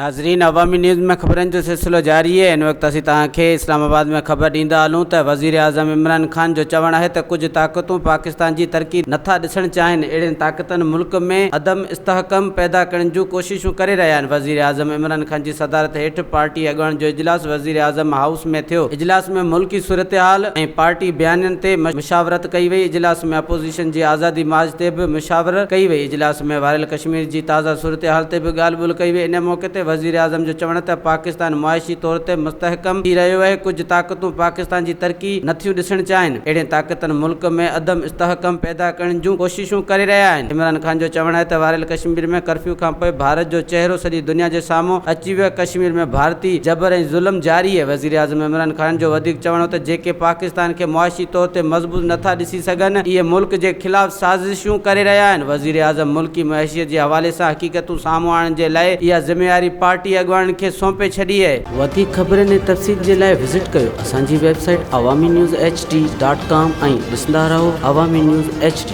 ناظرين عوامي نيوز ۾ خبرن جو سلسلو جاري آهي هن وقت اسين توهان کي اسلام آباد ۾ خبر ڏيندا هلون ته وزيراعظم عمران خان جو چوڻ آهي ته ڪجهه طاقتون پاڪستان جي ترقي نٿا ڏسڻ چاهين اهڙين طاقتن ملڪ ۾ عدم استحڪم پيدا ڪرڻ جون ڪوششون ڪري رهيا آهن وزيراعظم عمران خان جي صدارت هيٺ پارٽي اڳواڻن جو اجلاس وزيراعظم هائوس ۾ ٿيو اجلاس ۾ ملڪي صورتحال ۽ پارٽي بيانين تي مشاورت ڪئي وئي اجلاس ۾ اپوزيشن جي آزادي مارچ تي به مشاورت ڪئي وئي اجلاس ۾ واريل ڪشمير جي تازه صورتحال تي به ڳالهه ٻولهه ڪئي وئي. ان موقعي تي وزيراعظم جو چوڻ ته پاڪستان معاشي طور تي مستحڪم ٿي رهيو آهي، ڪجهه طاقتون پاڪستان جي ترقي نٿيون ڏسڻ چاهين، اهڙين طاقتن ملڪ ۾ عدم استحڪم پيدا ڪرڻ جون ڪوششون ڪري رهيا آهن. عمران خان جو چوڻ آهي ته واريل ڪشمير ۾ ڪرفيو کانپوء ڀارت جو چهرو سڄي دنيا جي سامهون اچي ويو آهي، ڪشمير ۾ ڀارتي جبر ۽ ظلم جاري آهي. وزيراعظم عمران خان جو وڌيڪ چوڻ هو ته جيڪي پاڪستان کي معاشي طور تي مضبوط نٿا ڏسي سگهن، اهي ملڪ جي خلاف سازشون ڪري رهيا آهن، وزيراعظم ملڪي معيشت جي حوالي سان حقيقتون سامهون آڻڻ جي لاء اها ذميواري پارٽي اڳواڻن کي سونپي ڇڏي آهي. وڌيڪ خبرن ۽ تفصيل جي لاء وزٽ ڪيو اسان جي website Awami news H D dot com ۽ ڏسندا رهو عوامي نيوز ايڇ ڊي.